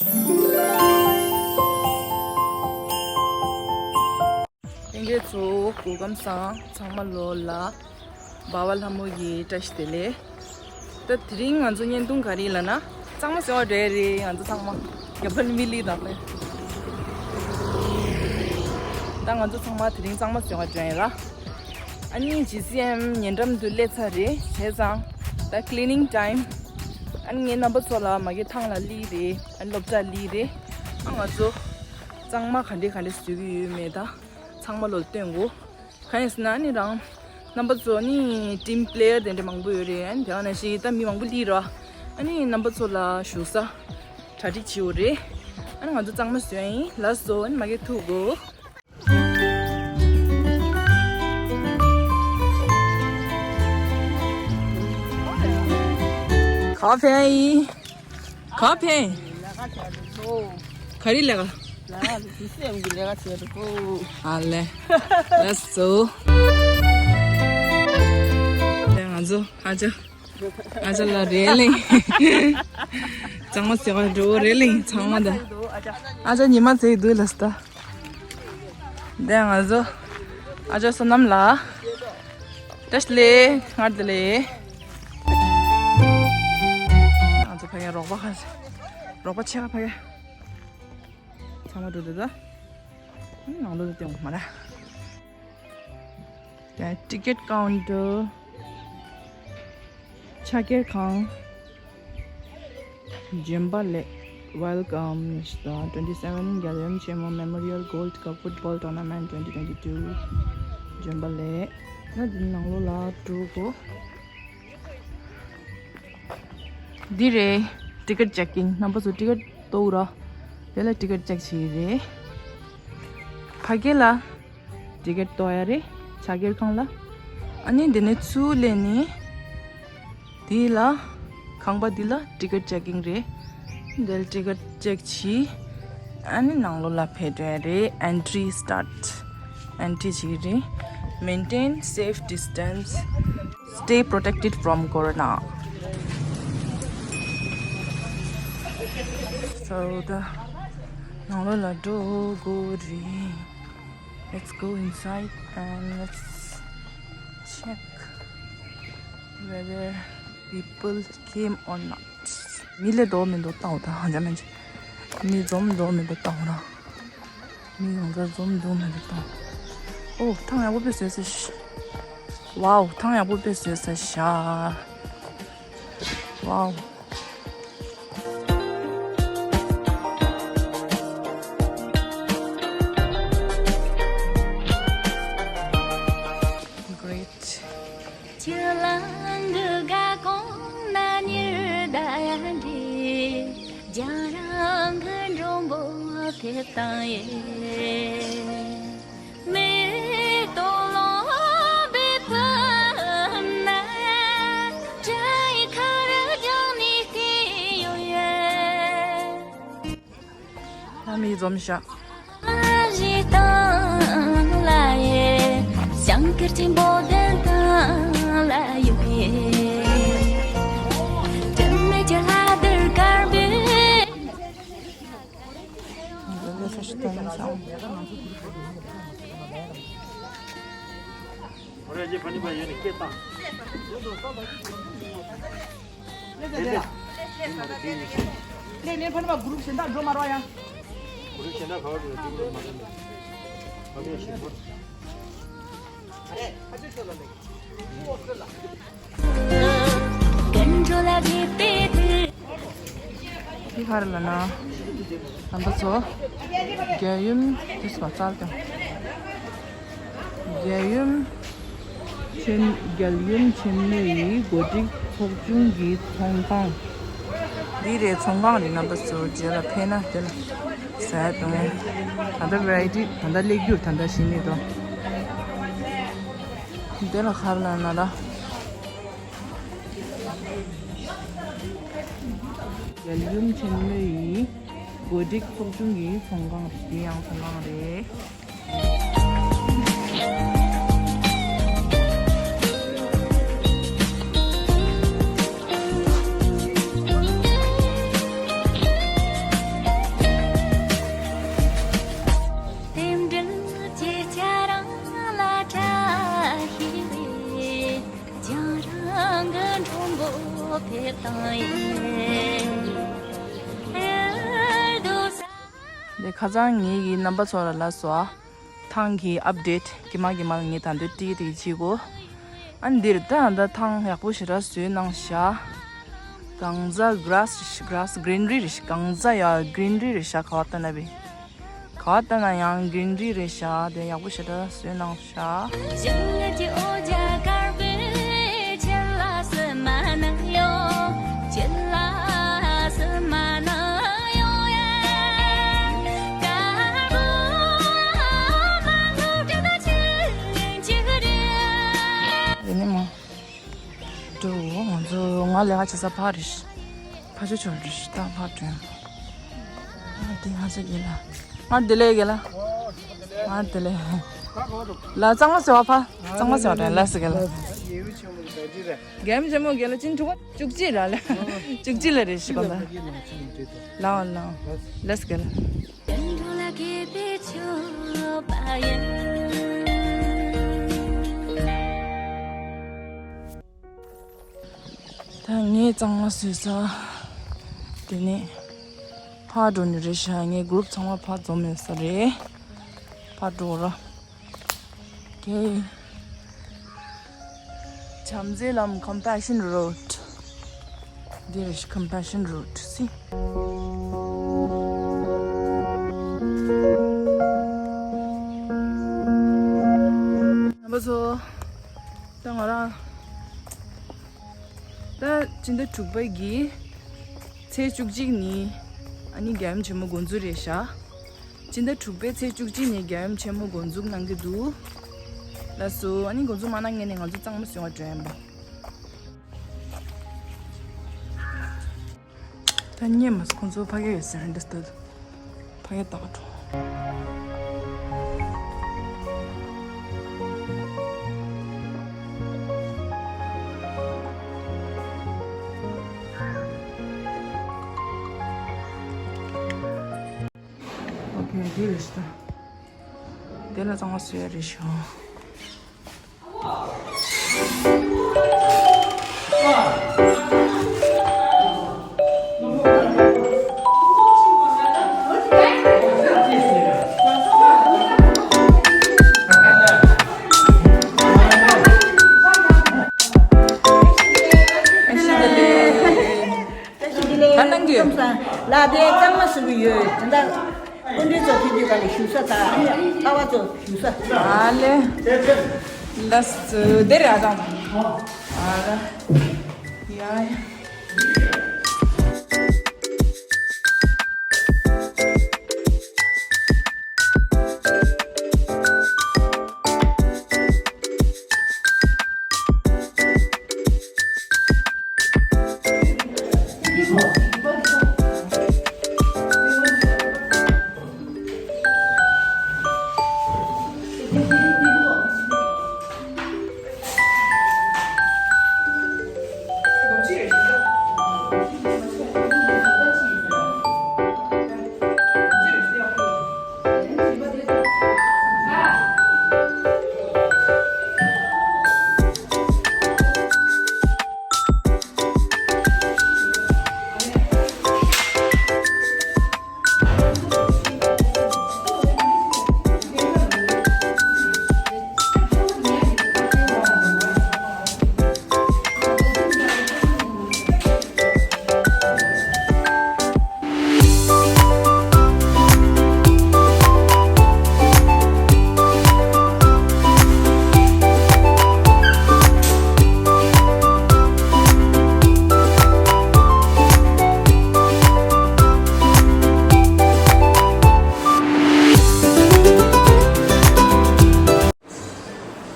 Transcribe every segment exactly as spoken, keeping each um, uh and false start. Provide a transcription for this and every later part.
ལྷན་རྒྱས་ཚོ་སྐུ་ཁམས་བཟང་། ཚང་མ་ལོ་ལ་འབའ་བ་ལྷ་མོ་ཡི་བཀྲ་ཤིས་བདེ་ལེགས། ད་དེ་རིང་ང་ཚོ་བརྙན་ཐུང་ག་རེ་ལབ་ན། གཙང་མ་བཟོ་བར་འགྲོ་ཡ་རེད། ང་ཚོ་ཚང་མ་རྒྱབ་ལོགས་ནས་མི་ལི་དང་ལེ། ད་ང་ཚོ་ཚང་མ་དེ་རིང་གཙང་མ་བཟོ་བར་འགྲོ་ཡ་ལ། ཨ་ནི་ཇི་སི་ཨེམ་ཉེ་འགྲམ་དུ་སླེབས་ཚར་རེད། བྱས་ཙང་ད་ཀི་ལི་ནིང་ཊའིམ། ཨ་ནི་ངའི་རྣམ་པ་ཚོ་ལ་མ་གི་ཐང་ལ་ལི་རེད། ཨ་ནི་སློབ་གྲྭ་ལི་རེད། ཨ་ང་ཚོ་གཙང་མ་ག་འདྲས་ག་འདྲས་བཟོ་གི་ཡོད་མེད་ད་ཚང་མ་ལོ་ལ་སྟོན་དགོས། གང་ཡིན་ཟེར་ན་ནི་རང་རྣམ་པ་ཚོ་ནི་ཊིམ་པི་ལེ་ཡར་དེ་འདྲ་མང་པོ་ཡོད་རེད། ཨ་ནི་དེ་ག་ནང་བཞིན་ད་མི་མང་པོ་སླེབས་ར། ཨ་ནི་རྣམ་པ་ཚོ་ལ་བཞུགས་ས་གྲ་སྒྲིག་བྱེད་འོ་རེད། ཨ་ནི་ང་ཚོ་གཙང་མ་བཟོས་ཡིན། ལགས་སོ། ཨ་ནི་མ་གི་ཐུག་གོ། ག་ཕན་ཡིན། ག་ཕན། ག་རེ་ལས་ཀ། ལས་ཀ་དེ་སེམས་ཀྱི་ལས་ཀ་བྱས་འདུག་གོ། ཨ་ལེ། ལགས་སོ། ང་ཚོ་ཨ་ཅག་ཨ་ཅག་ལ་རེ་ལིང་། གཙང་མ་བཟོ་ག་འགྲོ་རེ་ལིང་ཚང་མ་ད། ཨ་ཅག་ཉི་མ་ཟེར་འདུག་ལགས་སོ། ད་ང་ཚོ་ཨ་ཅག་བསོད་ནམས་ལགས། བཀྲ་ཤིས་བདེ་ལེགས། སྔར་དེ་ལས། ང་ཚོ་ཕ་གིར་རོགས་པ་ཁ་ཤས། རོགས་པ་ཆེ་ཁ་ཕ་གིར། ཚང་མ་འགྲོ་འདུག་ད། ནང་ལོགས་ལ་སྟོན་དགོས་མ་རེད། ད་ཊི་ཀེ་ཊི་ཀའུན་ཊར། ཕྱག་འཁྱེར་ཁང་། འཇོན་པ་ལེགས། Welcome to the twenty-seven Gyaluyum Chemo Memorial Gold Cup Football Tournament twenty twenty-two. འཇོན་པ་ལེགས། ད་འདི་ནང་ལོགས་ལ་འགྲོ་དགོས། འདི་རེད། ཊི་ཀེ་ཊི་ཅེག་ཨིན། རྣམ་པ་ཚོ་ཊི་ཀེ་ཊི་གཏོར་ར། དེ་ལ་ཊི་ཀེ་ཊི་ཅེག་བྱེད་ཀྱི་རེད། ཕ་གི་ལ་ཊི་ཀེ་ཊི་གཏོར་ཡ་རེད། ཕྱག་འཁྱེར་ཁང་ལ། ཨ་ནི་འདི་ནས་ཚུར་སླེབས་ནས། འདི་ལ། ཁང་པ་འདི་ལ་ཊི་ཀེ་ཊི་ཅེག་ཨིན་རེད། འདི་ལ་ཊི་ཀེ་ཊི་ཅེག་བྱས། ཨ་ནི་ནང་ལོགས་ལ་ཕེབས་འགྲོ་ཡ་རེད། Entry start. Entry བྱེད་ཀྱི་རེད། Maintain safe distance. Stay protected from corona. So the ནང་ལོགས་ལ་འགྲོ་དགོས་རེད། Let's go inside and let's check whether people came or not. མི་སླེབས་འདུག་མི་འདུག་ལྟ་འོ་ད། ཧ་ཅང་མི་འདུག་མི་འཛོམས་འདུག་མི་འདུག་ལྟ་འོ་ན། མི་ཡོངས་རྫོགས་འཛོམས་འདུག་མི་འདུག་ལྟ་འོ། ཨོ། ཐང་ཡག་པོ་དཔེ་བཟོས་ས་ཤ། ཝའོ། ཐང་ཡག་པོ་དཔེ་བཟོས་ས་ཤ། ཝའོ། Great. ཨ་མི་འཛོམས་ཤག་ལས་ལས་ཕ་ནི་མ་གུ་རུབ་གཞན་དག་འགྲོ་མ་རོགས་ཡ། གུ་རུབ་གཞན་དག་ག་བར་འགྲོ་འགྲོ་མ་རོགས་མེད། ཕ་མེད་ཞིག་བོར། འདི་ག་རེ་ལབ་ན། རྣམ་པ་ཚོ། རྒྱལ་ཡུམ་དུས་མ་ཚར་ཀྱང་། རྒྱལ་ཡུམ་ཆེན། རྒྱལ་ཡུམ་ཆེན་མོ་ཡི་གོ་སྒྲིག་ཚོགས་ཆུང་གི་ཚོང་ཁང་། འདི་རེད། ཚོང་ཁང་རེད། རྣམ་པ་ཚོ་རྗེས་ལ་ཕེབས་ན་དེ་ལ་ཟ་ཡ་འདུག་ད་ལྟ་བེ་རའི་ཊི་ད་ལྟ་སླེབས་རྒྱུར་ད་ལྟ་ཞིག་ནས་འགྲོ། དེ་ལ་ག་རེ་ལབ་ན་ད། རྒྱལ་ཡུམ་ཆེན་མོ་ཡི་གོ་སྒྲིག་ཚོགས་ཆུང་གི་ཚོང་ཁང་རེད། དེ་ཡང་ཚོང་ཁང་རེད། ཁ་སང་ངེད་ཀྱི་རྣམ་པ་ཚོ་ལ་ལབ་སོང་ཨ། ཐང་གི་ཨབ་ཌེཊ་གི་མ་གི་མ་ལ་ངས་ད་འདོད་ཏིག་ཏིག་བྱེད་དགོས། ཨ་འདིར་ད་ད་ཐང་ཡག་པོ་ཞེ་དྲག་བཟོས་གནང་ཤག་གང་ཟག་གྷ་ར་སི་རེད་ཤག་གྷ་ར་སི་གྷི་རིན་རི་རེད་ཤག་གང་ཟག་ཡ་གྷི་རིན་རི་རེད་ཤག་ག་བ་ལྟ་ན་བི། ག་བ་ལྟ་ན་ཡང་གྷི་རིན་རི་རེད་ཤག་དེ་ཡག་པོ་ཞེ་དྲག་བཟོས་གནང་ཤག་རེད་ནི་མོ། འགྲོ། ང་ཚོ་ང་ལས་ཀ་བྱེད་ས་ཕར་རེད་ཤག་ཕར་ཆོ་ཆོ་རེད་ཤག་ད་ཕར་འགྲོ་ཡོང་། ང་དེ་ང་ཚོ་དགེ་ལ། ང་དེ་ལས་དགེ་ལ། ང་དེ་ལས། ལ་གཙང་མ་བཟོ་བ་ཕ། གཙང་མ་བཟོ་བ་རེད་ལ་སི་དགེ་ལ། རྒན་ཆེན་མོ་དགེ་ལ་ཅིན་ཕྲུ་གུ་བཅུ་གཅིག་ར་ལ། བཅུ་གཅིག་ལ་རེད་ཤག་ག་ལ། ལའོ་ལའོ། ལ་སི་དགེ་ལ། ད་ངས་གཙང་མ་བཟོས་ས། དེ་ནས་ཕར་འགྲོ་ནི་རེད་ཤག་ངའི་གུ་རུབ་ཚང་མ་ཕར་འཛོམས་ཡོད་ས་རེད། ཕར་འགྲོ་ར། ཀེ། བྱམས་བརྩེའི་ལམ། Compassion Road། འདི་རེད་ཤག Compassion Road། སི། རྣམ་པ་ཚོ། ད་ང་རང་། ད་སྤྱི་ཟླ་དྲུག་པའི་གི་ཚེས་བཅུ་གཅིག་ཉིན་ཨ་ནི་རྒྱལ་ཡུམ་ཆེན་མོ་འགོ་འཛུགས་རེད་ཤག་སྤྱི་ཟླ་དྲུག་པའི་ཚེས་བཅུ་གཅིག་ཉིན་རྒྱལ་ཡུམ་ཆེན་མོ་འགོ་འཛུགས་གནང་གི་འདུག་ལགས་སོ། ཨ་ནི་འགོ་འཛུགས་མ་གནང་སྔོན་ནས་ང་ཚོ་གཙང་མ་བཟོ་བར་འགྲོ་ཡིན་པ། ད་རྙེད་མ་སོང་། ཁོང་ཚོ་ཕ་གི་ཡོད་ཟེར་འདི་ལྟ། ཕ་གི་ལྟ་ག་འགྲོ། ཨོ་ཁེ། འདི་རེད་ཤག་དེ་ལ་གཙང་མ་བཟོ་ཡ་རེད་ཤག་ད་གནང་གི་ཡོད། ལ་དེ་གཙང་མ་བཟོ་གི་ཡོད། དེ་འདྲ་སྐུ་མགྲོན་ཚོ་ཕེབས་དུས་ག་ལ་བཞུགས་ས་དང་ཨ་ནི་ཨ་བ་ཚོ་བཞུགས་ས། ཨ་ལེ། ལགས་སོ། དེ་རེད་ཨ་ཅང་། ཨ་ར། ཡ་ཡ།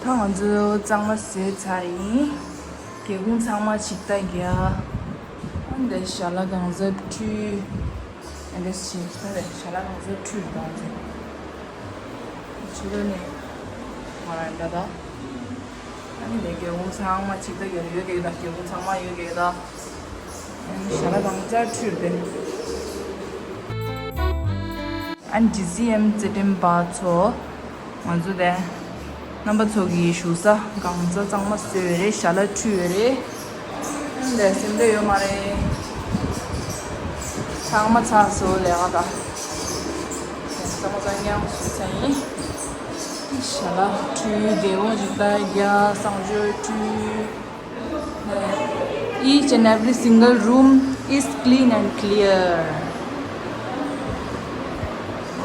ད་ང་ཚོ་གཙང་མ་བཟོས་ཚར་ཡིན། སྒེའུ་ཁུང་ཚང་མ་ཞིབ་ལྟ་རྒྱག་ཨ་འདི་ཞལ་ལག་གང་ཟག་ཁྲུས། ཨ་འདི་ཞིབ་ལྟ་རེད། ཞལ་ལག་གང་ཟག་ཁྲུས་གང་ཟག་ཕྱི་རོལ་ནས་ང་རང་འདྲ་ད། ཨ་ནི་འདི་སྒེའུ་ཁུང་ཚང་མ་ཞིབ་ལྟ་རྒྱག་ཡོད་ཀྱི་ད། སྒེའུ་ཁུང་ཚང་མ་ཡོད་ཀྱི་ད། ཨ་ནི་ཞལ་ལག་གང་ཟག་ཁྲུས་ཏེ། ཨན་ཇི་སི་ཨེམ་རྩེད་འགྲན་པ་ཚོ། ང་ཚོ་དེ་རྣམ་པ་ཚོ་གིས་བཞུགས་ས་གང་ས་གཙང་མ་བཟོས་ཡོད་རེད། ཞལ་ལག་ཁྲུས་ཡོད་རེད། ལས་སེམས་འདྲ་ཡོད་མ་རེད། ཚང་མ་ཚར་སོང་ལས་ཀ་ད། ཚང་མ་ཚང་མཉམ་ཞུ་ཚན་ཡིན། ཞལ་ལག་སྤྲུལ་བདེ་བོ་ཞིག་ལྟ་རྒྱ་གསང་སྤྱོད་སྤྲུལ། Each and every single room is clean and clear.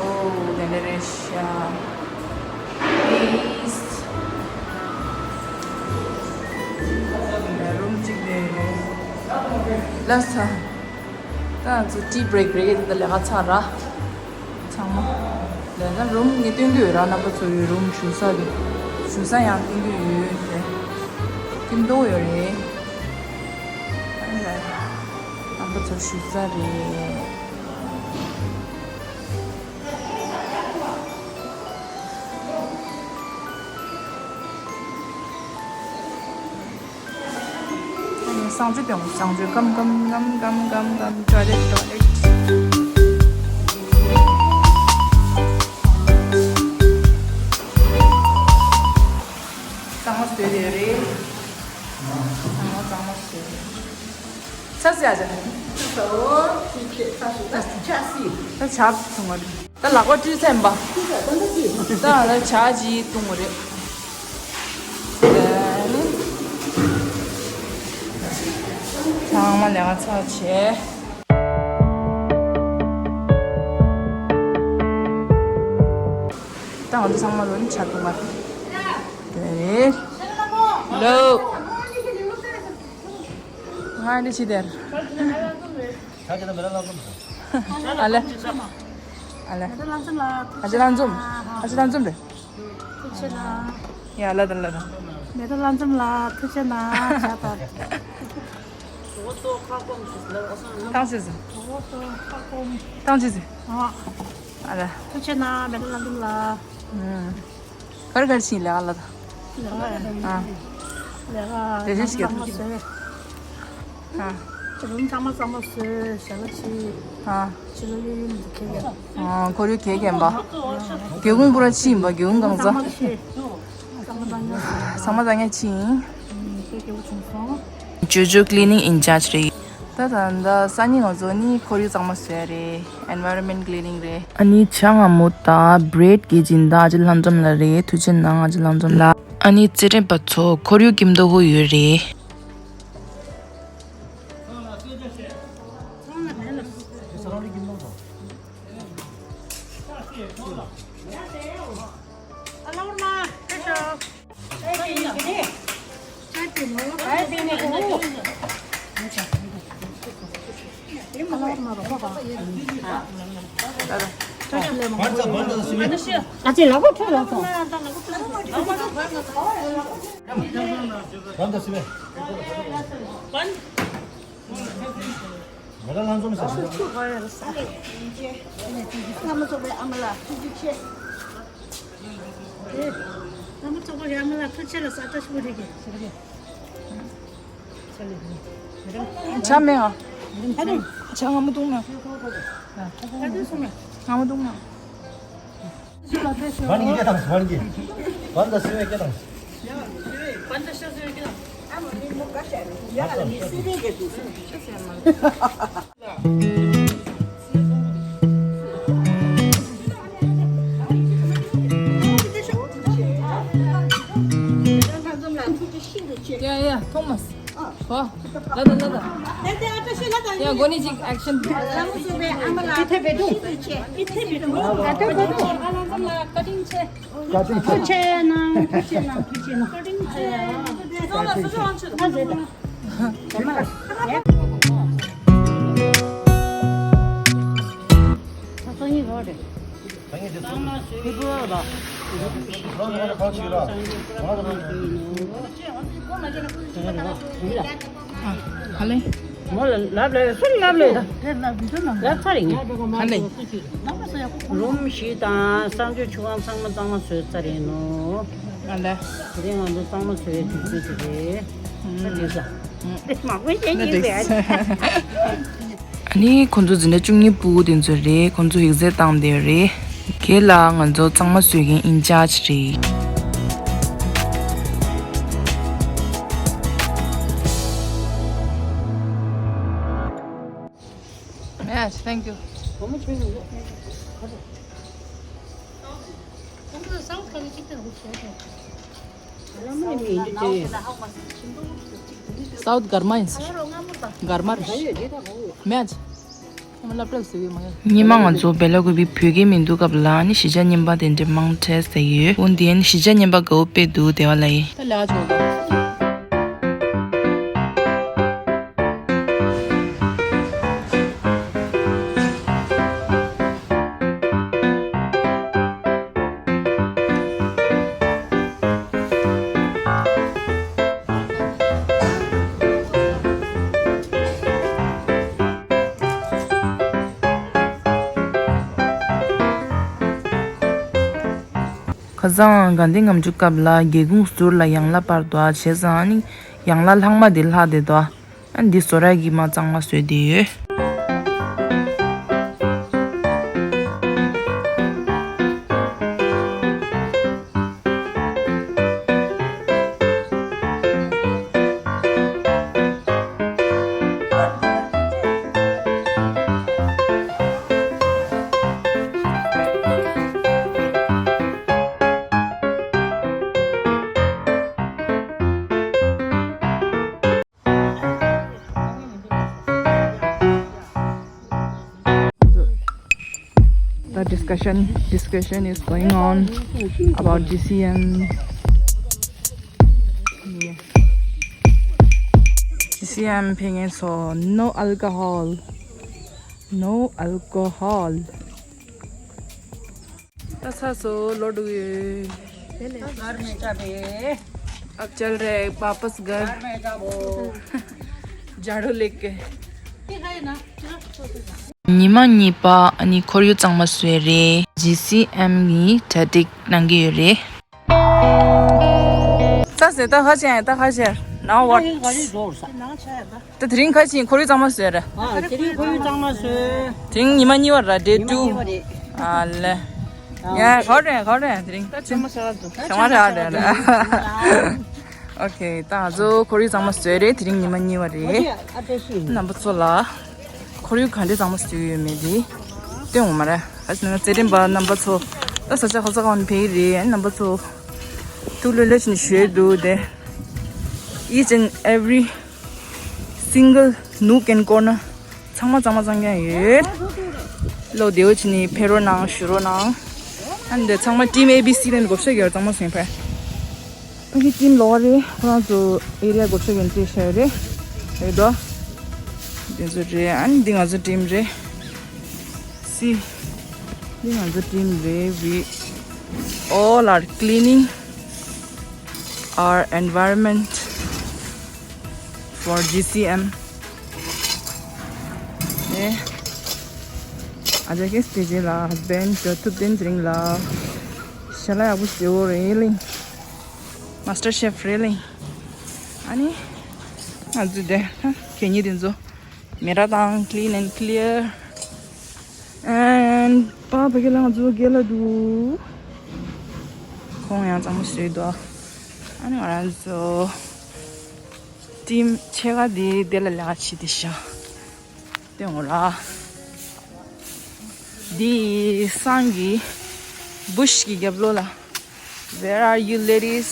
Oh, དེ་འདྲ་རེད་ཤག Peace. རུམ་གཅིག་དེ་རེད། ལགས་སོ། ད་ང་ཚོ་tea break རེད། ད་ལས་ཀ་ཚར་ར། ཚང་མ། ལས་ད་རུམ་ངས་སྟོན་གྱི་ཡོད་ར། རྣམ་པ་ཚོ་ཡོད། རུམ་བཞུགས་ས་དེ། བཞུགས་ས་ཡང་སྟོན་གྱི་ཡོད་རེད། ཀིམ་ཏོ་ཡོད་རེད། ཨ་ལས། རྣམ་པ་ཚོ་བཞུགས་ས་རེད། གསང་སྤྱོད་སྟོན། གསང་སྤྱོད་སྐམ་སྐམ་སྐམ་སྐམ་སྐམ་སྐམ། ཊོའི་ལེཊ། ཊོའི་ལེཊ། གཙང་མ་བཟོས་ཏེ་རེད། གཙང་མ་གཙང་མ་བཟོས་ཏེ། ཆ་སི་ཨ་ཅག་ད་ཆབ་བྱུང་བ་རེད། ད་ལག་པ་བཀྲུས་ཚར་ཡིན་པ། ད་ལ་ཇ་ཅིག་བཏུང་བ་རེད། ཚང་མ་ལས་ཀ་ཚར་བྱས། ད་ང་ཚོ་ཚང་མ་ལོ་ནི་ཇ་བཏུང་བ་རེད། ལོ། ང་འདི་ཕྱི་དེར། ཨ་ལེ། ཨ་ལེ། ཨ་ཅེ་ལང་འཛོམས། ཨ་ཅེ་ལང་འཛོམས་རེད། ཐུགས་རྗེ་གནང་། ཡ་ལ་དང་ལ་དང་། མེ་ཏོག་ལྷ་འཛོམས་ལ་ཐུགས་རྗེ་གནང་། བྱ་དང་། བཏང་ཅི་ཟེར། བཏང་ཅི་ཟེར། ཨ་ལེ། ཐུགས་རྗེ་གནང་། མེ་ཏོག་ལྷ་འཛོམས་ལ། གར་གར་ཕྱིན་ལས་ཀ་ལ་དང་། ལས་ཀ་ཡིན། ཨ། ལས་ཀ་རེ་རེ་ཞིག་ཚང་མ་བཟོས། ཨ། རུམ་ཚང་མ་གཙང་མ་བཟོས། ཞལ་ལག་ཕྱིས། ཨ། ཕྱི་ལོགས་གཡས་གཡོན་དུ་ཁྱེར་ཡོད། ཨ། ཁོར་ཡུག་གད་རྒྱངས་པ། སྒེའུ་ཁུང་པུ་ར་ཕྱིས་ཡིན་པ། སྒེའུ་ཁུང་གང་ཚང་། ཚང་མ་ཕྱིས། ཚང་མ་གཙང་རྐྱང་བཟོས། ཚང་མ་གཙང་རྐྱང་བྱས་ཡིན། ཨ། དཔེ་སྐྱིད་པོ་བྱུང་སོང་། ཇོ་ཇོ་cleaning in charge རེད། ད་ད་ད་སང་ཉིན་ང་ཚོ་ནི་ཁོར་ཡུག་གཙང་མ་བཟོ་ཡ་རེད། Environment cleaning རེད། ཨ་ནི་ཇ་མངར་མོ་དང་bread གྱི་སྦྱིན་བདག་ཨ་ཅེ་ལྷ་འཛོམས་ལགས་རེད། ཐུགས་རྗེ་གནང་ཨ་ཅེ་ལྷ་འཛོམས་ལགས། ཨ་ནི་རྩེད་འགྲན་པ་ཚོ་ཁོར་ཡུག་ཀྱིན་ཏོ་ཧུ་ཡོད་རེད། ང་རང་ལྷན་འཛོམས་ཟེར་ཞིག་ཨ་ཚོགས་པའི་ཨ་མ་ལགས་ཐུགས་རྗེ་ཆེ། ཨ་མ་ཚོགས་པའི་ཨ་མ་ལགས་ཐུགས་རྗེ་ཆེ་ལ་ས་ཏ་ཤུ་རེ་གི་ཆེ་རེ་གི། ཆ་མེད་ཨ། ཆ་ང་མ་བཏུང་མེད། ང་མ་བཏུང་མེད། མ་ཎི་སྐད་བཏང་། མ་ཎི་སྐད། བན་དེ་སི་བའི་སྐད་བཏང་། བན་དེ་སི་བའི་སྐད་བཏང་། ཡ་ཡ། ཐོང་མ་སི། ཧོ། ལ་ད་ལ་ད། ཡ་གོ་ནི་ཅིག་action། ཐུགས་རྗེ་གནང་། ཐུགས་རྗེ་གནང་། ཐུགས་རྗེ་གནང་། ཐུགས་རྗེ་གནང་། ཧ་ལེ། མོ་ལ་ལབ་ལེ། སུ་ལབ་ལེ། ལབ་ཚར་ཡིན། ཧ་ལེ། རུམ་བཞི་དང་གསང་སྤྱོད་ཆུ་ཁང་ཚང་མ་གཙང་མ་བཟོས་ཚར་ཡིན་ནོ། ཨ་ལེ། དེ་རིང་ང་ཚོ་གཙང་མ་བཟོ་བའི་དུས་ཚོད་ཅིག་རེད། ད་དེ་ས། དེ་མང་པོ་ཞིག་ཡིན་པས། ཨ་ནི་ཁོང་ཚོ་འཛིན་གྲྭ་བཅུ་གཉིས་ཕྲུ་གུ་དེ་ཚོ་རེད། ཁོང་ཚོ་ཡིག་ཚད་བཏང་བསྡད་ཡོད་རེད། ཁྱེད་ལ་ང་ཚོ་གཙང་མ་བཟོ་མཁན་in charge རེད། Yes, thank you. སའུཐ་གར་མ་ཡིན་ཟེར། གར་མ་རེད། མེད་ཨ་ཅི། ཉི་མ་ང་ཚོ་བེ་ལ་ཀུ་པི་བོད་སྐད་མི་འདུག་སྐབས་ལ་ནི་གཞིས་ཆགས་རྙིང་པ་དེ་འདྲ་མང་དྲགས་ཟེར་གྱི་ཡོད། འོ་འདི་ནི་གཞིས་ཆགས་རྙིང་པ་དགའ་བོ་དཔེ་འདུག་དེ་བ་ལ་ཡིན། ད་ལས་ཀ་བྱོས། ཁ་སང་དགའ་ལྡན་ལྔ་བཅུ་སྐབས་ལ་སྒེའུ་ཁུང་ཟུར་ལ་ཡང་ལ་སྤར་དོ་བྱས་ཙང་ནི་ཡང་ལ་ལྷག་མ་དེ་ལྷག་བསྡད་དོ། ཨ་འདི་བཟོ་ར་གི་མ་གཙང་མ་བཟོས་བསྡད་ཡོད། The discussion discussion is going on about G C M. Yeah. G C M ཕེབས་མཁན་ཚོ, no alcohol, no alcohol. ད་ཚ་སོ་ལོ་འགྲོ་ཡོད། घर में चाबी। अब चल रहे वापस घर। घर में जाओ। झाड़ू लेके। ཉི་མ་གཉིས་པ་ཨ་ནི་ཁོར་ཡུག་གཙང་མ་བཟོས་རེད། G C M གི་གྲ་སྒྲིག་གནང་གི་ཡོད་རེད། ཚ་སོ་ད་ཁ་ཆེ་ད་ཁ་ཆེ། Now what? ད་དེ་རིང་ཁ་ཆེ་ཁོར་ཡུག་གཙང་མ་བཟོས་རེད། ཨ་དེ་རིང་ཁོར་ཡུག་གཙང་མ་བཟོས། དེ་རིང་ཉི་མ་གཉིས་པ་ར། day two། ཉི་མ་གཉིས་པ་རེད། ཨ་ལེ། ཡ་ག་རེ་ག་རེ་དེ་རིང་། ད་ཚང་མ་ཟེར་བ་འདུག་ཚང་མ་ཟེར་བ་རེད། ཨོ་ཁེ། ད་ང་ཚོ་ཁོར་ཡུག་གཙང་མ་བཟོས་རེད། དེ་རིང་ཉི་མ་གཉིས་པ་རེད། རྣམ་པ་ཚོ་ལ་ཁོར་ཡུག་ག་འདྲས་གཙང་མ་བཟོས་ཡོད་མེད་དེ་སྟོན་འོང་མ་རེད། ཨ་ནི་ང་ཚོ་རྩེད་འགྲན་པ་རྣམ་པ་ཚོ་ད་ས་ཆ་ག་ས་གང་ནས་ཕེབས་ཀྱི་རེད། རྣམ་པ་ཚོ་ཐུགས་ལྷོད་ལྷོད་བྱས་ནས་བཞུགས་འདུག་དེ། Each and every single nook and corner ཚང་མ་གཙང་མ་གཙང་རྐྱང་ཡོད། བློ་བདེ་བོ་བྱས་ནས་ཕེབས་རོགས་གནང་། བཞུགས་རོགས་གནང་། ཨ་ནི་འདི་ཚང་མ་team A B C ལ་བགོ་བཤའ་རྒྱག་གཙང་མ་བཟོས་ཕེབས། ཕ་གི་team ལོགས་རེད། ཁོ་རང་ཚོ་area བགོ་བཤའ་རྒྱག་འདི་བྱས་རེད། རེད་དོ། འདི་ཚོ་རེད། ཨ་ནི་འདི་ང་ཚོ་team རེད། See, འདི་ང་ཚོ་team རེད། We all are cleaning our environment for G C M. ཨེ། ཨ་ཅག་གི་སྟེ་རྗེས་ལ་husband ཚོ་ཐུབ་བསྟན་ཚེ་རིང་ལགས། ཞལ་ལག་ཡག་པོ་བཟོ་བོ་རེད་ལིང་། Master chef རེད་ལིང་། ཨ་ནི་ང་ཚོ་དེ་གད་སྙིགས་དེ་ཚོ་མེ་ར་བཏང་། clean and clear. And པ་ཕ་གི་ལ་ང་ཚོ་རྒན་ལགས་འདུག་ཁོང་ཡང་གཙང་མ་བཟོས་འདུག་ཨ་ནི་ང་རང་ཚོ་team ཕྱེད་ཀ་དེ་དེ་ལ་ལས་ཀ་བྱེད་དེ་ཤག་སྟོན་འོང་ར། འདི་སང་གི་bush གི་རྒྱབ་ལོགས་ལ། Where are you ladies?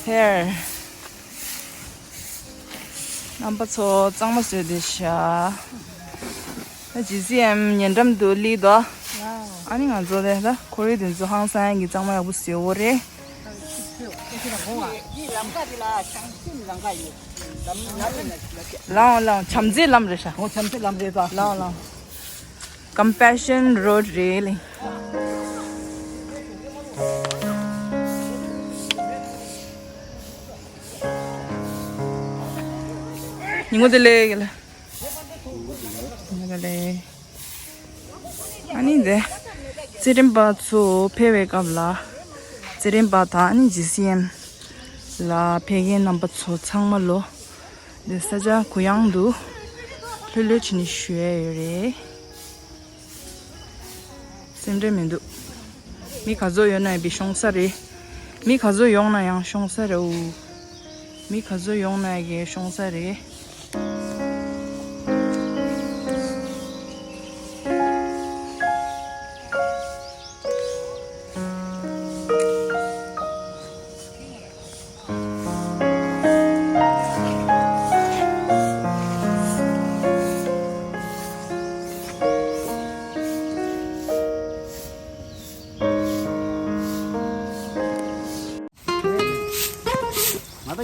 Here. རྣམ་པ་ཚོ་གཙང་མ་བཟོས་བསྡད་ཤག་ད་G C M ཉེ་འགྲམ་དུ་སླེབས་འདུག་ཨ་ནི་ང་ཚོ་དེ་ད་ཁོར་ཡུག་དེ་ཚོ་ཧང་སང་གི་གཙང་མ་ཡག་པོ་བཟོས་ཡོད་རེད། ལའང་ལའང་བྱམས་བརྩེའི་ལམ་རེད་ཤག་འོ་བྱམས་བརྩེའི་ལམ་རེད་ད། ལའང་ལའང་། Compassion Road རེད་ལེ། ཉིན་མོ་བདེ་ལེགས་ལ། ཉིན་མོ་བདེ་ལེགས། ཨ་ནི་འདི་རྩེད་འགྲན་པ་ཚོ་ཕེབས་པའི་སྐབས་ལ་རྩེད་འགྲན་པ་དང་ཨ་ནི་G C M ལ་ཕེབས་མཁན་རྣམ་པ་ཚོ་ཚང་མ་ལོ། འདི་ས་ཆ་གུ་ཡངས་འདུག་ལྷོད་ལྷོད་བྱས་ནས་བཞུགས་ཡ་ཡོད་རེད། སེམས་ཁྲལ་མི་འདུག་མི་ག་ཚོད་ཡོད་ན་ཡང་ཤོང་ས་རེད། མི་ག་ཚོད་ཡོང་ན་ཡང་ཤོང་ས་རེད་འོ། མི་ག་ཚོད་ཡོང་ན་ཡང་ཤོང་ས་རེད།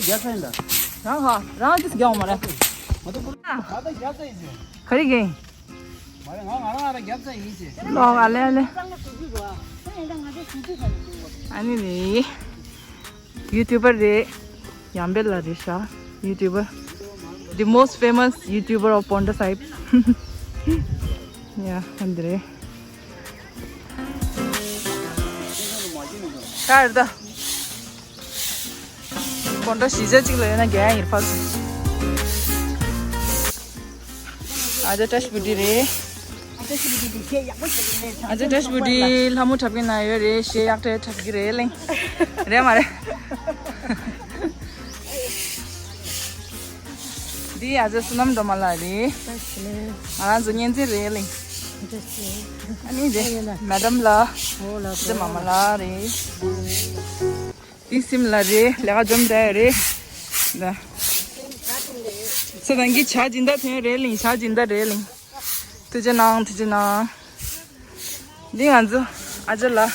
རྒྱབ་ས་ཡིན་ད། རང་ཧ་རང་ཏིས་རྒྱབ་མ་རེད། ང་ད་ཁོ་ང་ད་རྒྱབ་ས་ཡིན་ཟེར། ག་རེ་གིན། མ་རེད་ང་ང་རང་ང་རང་རྒྱབ་ས་ཡིན་ཟེར། ལོག་ཨ་ལེ་ཨ་ལེ། ཨ་ནི་ནི་ཡུ་ཊུ་བར་རེད། ཡང་བེལ་ལ་རེད་ཤག་ཡུ་ཊུ་བར། The most famous YouTuber of Paonta Sahib. ཡ་ཧན་དེ་རེད། ད་རེད་ད། སྤོན་ཊ་གཞིས་ཆགས་གཅིག་ལ་ཡོད་ན་རྒྱ་ཡང་ཡིར་ཕག་སོང་། ཨ་ཅག་བཀྲ་ཤིས་བུ་ཌི་རེད། ཨ་ཅག་བཀྲ་ཤིས་བུ་ཌི་ལྷ་མོ་འཁྲབ་མཁན་ན་ཡོད་རེད། གཞས་ཡག་ཏུ་འཁྲབ་ཀྱི་རེད་གླིང་། རེད་མ་རེད། འདི་ཨ་ཅག་བསོད་ནམས་སྒྲོལ་མ་ལགས་རེད། ང་རང་ཚོ་གཉེན་ཚན་རེད་གླིང་། ཨ་ནི་རེད་མེ་ཌམ་ལགས། ཨ་ཅག་མ་མ་ལགས་རེད། འདི་སིམ་ལགས་རེད། ལས་ཀ་འཇོམས་བསྡད་རེད། ད། ཚེ་དང་གི་བྱ་སྦྱིན་བདག་ཐོན་རེད་གླིང་། བྱ་སྦྱིན་བདག་རེད་གླིང་། ཐུགས་རྗེ་གནང་། ཐུགས་རྗེ་གནང་། འདི་ང་ཚོ་ཨ་ཅག་ལགས།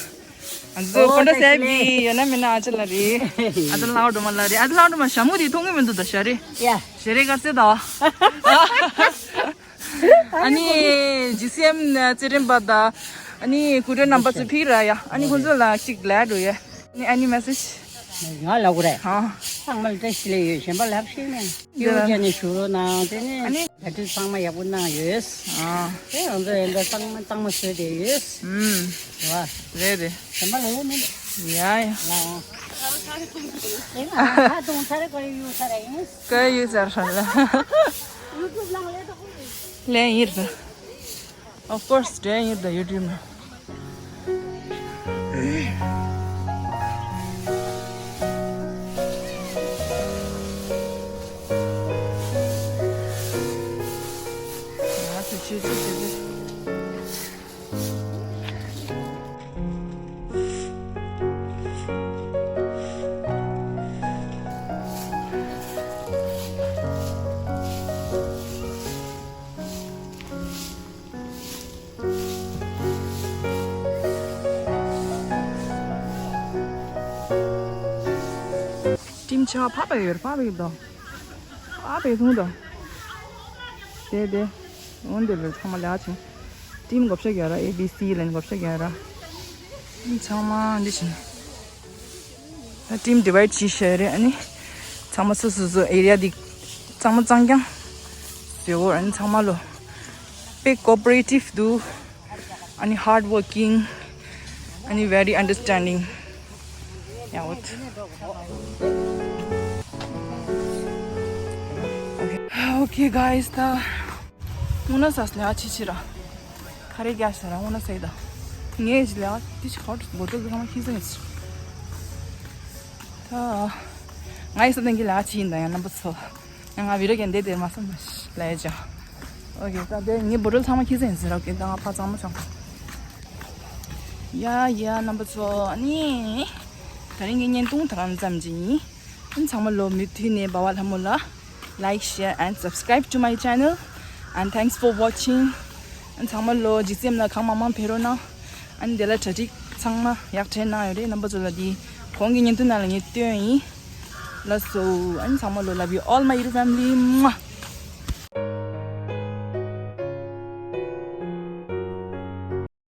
ང་ཚོ་ཨོ་སྤོན་ཊ་ད་སེབ་ཤི་ལེ། གི་ཡོད་ན་མེད་ན་ཨ་ཅག་ལགས་རེད། ཨ་ཅག་ལྷ་མོ་སྒྲོལ་མ་ལགས་རེད། ཨ་ཅག་ལྷ་མོ་སྒྲོལ་མ་ཞྭ་མོ་དེ་མཐོང་གི་མི་འདུག་ད་ཞྭ་རེད། ཡ། ཞྭ་རེད་ག་ཚོད་ད། ཨ་ནི་ཇི་སི་ཨེམ་རྩེད་འགྲན་པ་དང་ཨ་ནི་སྐུ་མགྲོན་རྣམ་པ་ཚོ་ཕིག་ར་ཡ། ཨ་ནི་ཁོང་ཚོ་ལ་གཅིག་ལབ་འགྲོ་ཡ། ཨ་ནི་ཨ་ནི་མེ་སེཇ། ང་ལབ་དགོས་རེད། ཧ། ཚང་མ་ལ་བཀྲ་ཤིས་བདེ་ལེགས་ཡོད། གཞན་པ་ལབ་ཤེས་མེད། སྐྱིད་པོ་བྱས་ནས་བཞུགས་རོགས་གནང་། དེ་ནས་ཨ་ནི་གྲ་སྒྲིག་ཚང་མ་ཡག་པོ་གནང་ཡོད། ཨ། དེ་ང་ཚོ་ཡིན་ད་གཙང་མ་གཙང་མ་བཟོས་བསྡད་ཡོད། ཨུམ། རེད་བ། རེད་རེད། གཞན་པ་ལབ་ཡས་མེད། ཡ་ཡ། ལའོ། དེ་ང་ད་དུང་ཚར་ག་ཡུ་ཚར་ཡིན། ག་ཡུ་ཚར་ཧྲ་ལ། ཡུ་ཊུབ་ལ་ལས་ད་ཁོ་ལས་ཡིན་རེད། Of course, today is the YouTube. ཊིམ་ཆ་ཕ་པ་ཡོད་ཕ་པ་ཡོད་དོ། ཕ་པ་ཡོད་དོ། དེ་དེ། འོན་ཏེ་ལོ་ཚང་མ་ལ་ཆུང་། ཊིམ་བགོ་བཤའ་རྒྱག་ར། ཨེ་བི་སི་ལན་བགོ་བཤའ་རྒྱག་ར། ཊིམ་ཚང་མ་འདི་བཞིན། ད་ཊིམ་ཌི་བའིཌ་བྱས་བཞག་རེད། ཨ་ནི་ཚང་མ་སོ་སོ་སོ་ཨེ་རི་ཡ་འདི་གཙང་མ་གཙང་རྐྱང་བཟོས་འོ། ཨ་ནི་ཚང་མ་ལོ་དཔེ་ཀོ་པ་རེ་ཊིབ་འདུག་ཨ་ནི་ཧརཌ་ཝོར་ཀིང་། ཨ་ནི་very understanding. Yeah, what? Okay, okay, guys, ད། དངོས་གནས་ཟས་ལས་ཨ་ཆི་ཆི་ར། ཁ་རེ་རྒྱག་ཤ་ར་དངོས་གནས་ཟས་ད། ངས་ལས་ཨ་ཏི་ཆི་ཁོ་བོ་ཏོ་གི་ཁ་མ་ཁྱི་ཟེར་ངས་ཆི། ད། ང་ཡི་ས་དན་གི་ལས་ཨ་ཆི་ཡིན་ད་ཡང་རྣམ་པ་ཚོ། ཡང་ང་བི་རོ་གན་དེ་དེར་མ་སམ་མ་ཤི་ལས་ཨ་ཅག་ཨོ་ཀེ་ད་དེ་ངའི་བོ་ཏོལ་ཚང་མ་ཁྱི་ཟེར་ཡིན་ཟེར། ཨོ་ཀེ་ད་ང་ཕ་གཙང་མ་ཆང་། ཡ་ཡ་རྣམ་པ་ཚོ་ཨ་ནི། ད་རིང་གི་བརྙན་ཐུང་ད་རང་ཙམ་ཅིག་ཡིན། ཨན་ཚང་མ་ལོ་མུ་མཐུད་ནས་འབའ་བ་ལྷ་མོ་ལ་like, share and subscribe to my channel. And thanks for watching. ཨན་ཚང་མ་ལོ་ཇི་སི་ཨེམ་ལ་གང་མང་མང་ཕེབས་རོགས་གནང་། ཨན་དེ་ལ་གྲ་སྒྲིག་ཚང་མ་ཡག་ཐྲེ་གནང་ཡོད་རེད། རྣམ་པ་ཚོ་ལ་འདི་གོང་གི་བརྙན་ཐུང་ནང་ལ་ངས་སྟོན་ཡིན། ལགས་སོ། ཨན་ཚང་མ་ལོ་love you all my YouTube family.